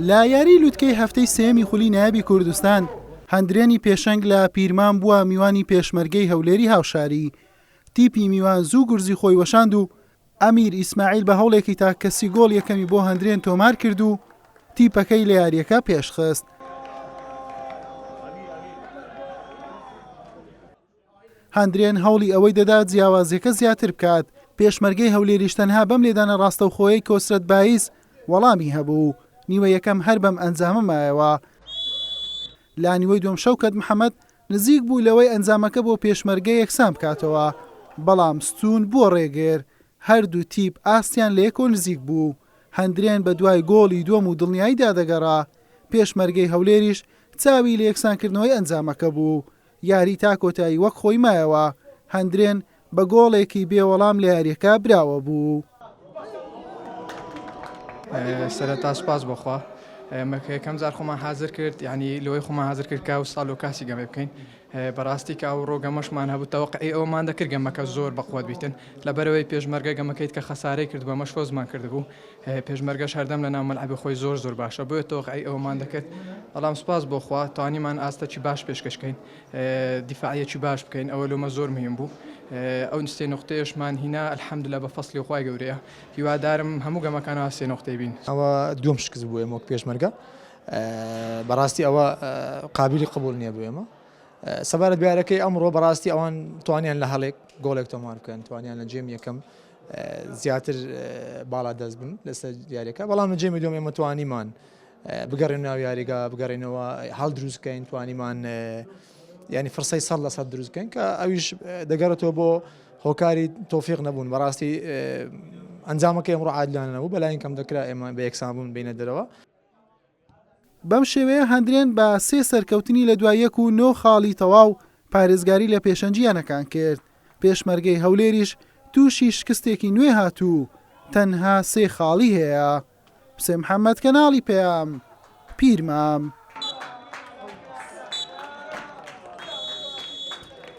لە یاری لوتکەی هەفتەی سێیەمی خولی نایابی کوردستان، هەندرێنی پێشەنگ لە پیرمام بووە میوانی پێشمەرگەی هەولێری هاوشاری. تیپی میوان زوو گورزی خۆی وەشاند و ئەمیر ئیسماعیل بە هەوڵێکی تاککەسی گۆڵ یەکەمی بۆ هەندرێن تۆمار کرد و تیپەکەی لە یارییەکە پێشخست. هەندرێن هەوڵی ئەوەی دەدا جیاوازیەکە زیاتر بکات، پێشمەرگەی هەولێریش تەنها بەم لێدانە ڕاستەوخۆیەی کۆسرەت بایز وەڵامی هەبوو، نیوەی یەکەم هەر بەم ئەنجامە مایەوە. لە نیوەی دووەم شەوکەت محەمەد نزیک بوو لەوەی ئەنجامەکە بۆ پێشمەرگە یەکسان بکاتەوە، بەڵام ستوون بووە ڕێگر، هەردوو تیپ ئاستیان لە یەکەوە نزیک بوو، هەندرێن بەدوای گۆڵی دووەم و دڵنیاییدا دەگەڕا، پێشمەرگەی هەولێریش چاوی لە یەکسانکردنەوەی ئەنجامەکە بوو. یاری تا کۆتایی وەک خۆی مایەوە، هەندرێن بە گۆڵێکی بێ وەڵام لە یارییەکە براوە بوو. سەرەتا سوپاس بۆ خوا ئێمە کە یەکەم جار خۆمان حازر کرد یعنی لەوەی خۆمان حازر کرد کە ئەو ساڵ و کاسی گەمە بکەین بەڕاستی کە ئەو ڕۆ گەمەشمان هەبوو تەوەقعی ئەومان دەکرد گەمەکە زۆر بەقوت بیتن لەبەرەوەی پێشمەرگە گەمەکەیت کە خەسارەی کرد بەمەش فۆزمان کردبوو پێشمەرگەش هەردەم لە ناو مەلعەبی خۆی زۆر زۆر باشە بۆیە تەوەقعی ئەوەمان دەکرد بەڵام سوپاس بۆ خوا توانیمان ئاستەکی باش پێشکەش کەین دیفاعیەکی باش بکەین ئەوە لۆمە زۆر مهم بوو ئەو سێ نقطەیەشمان هینا الحمدلله بە فەسلی خوای گەورەیە هیوادارم هەموو گەمەکانەوە سێ نقطەی بین. ئەوە دووەم شکست بوو ئێمە وەک پێشمەرگە بەڕاستی ئەوە قابلی قبول نییە بۆ ئێمە سەبارەت بە یاریەکەی ئەمڕۆ بەڕاستی ئەوان توانیان لە هەڵێک گۆڵێک تۆمار بکەن توانیان لە جێم یەکەم زیاتر باڵا دەست بن لەسەر یاریەکە بەڵام لە جێمی دوم ئێمە توانیمان بگەڕێن ناو یاریگا بگەڕێنەوە هەڵ دروستکەین توانیمان ینی فرسەی سەد لە سەد دروستکەین کە ئەویش دەگەڕێتەوە بۆ هۆکاری تۆفیق نەبوون بەڕاستی ئەنجامەکە ئەمڕۆ عادلانە نەبوو بەلاین کەم دەکرا ئێمە بە یەکسان بوون بینە دەرەوە. بەم شێوەیە هەندرێن بە سێ سەرکەوتنی لە دوای یەک و نۆ خاڵی تەواو پارێزگاری لە پێشەنگی یانەکان کرد، پێشمەرگەی هەولێریش تووشی شکستێکی نوێ هات و تەنها سێ خاڵی هەیە. حوسێن محەمەد، کەناڵی پەیام، پیرمام.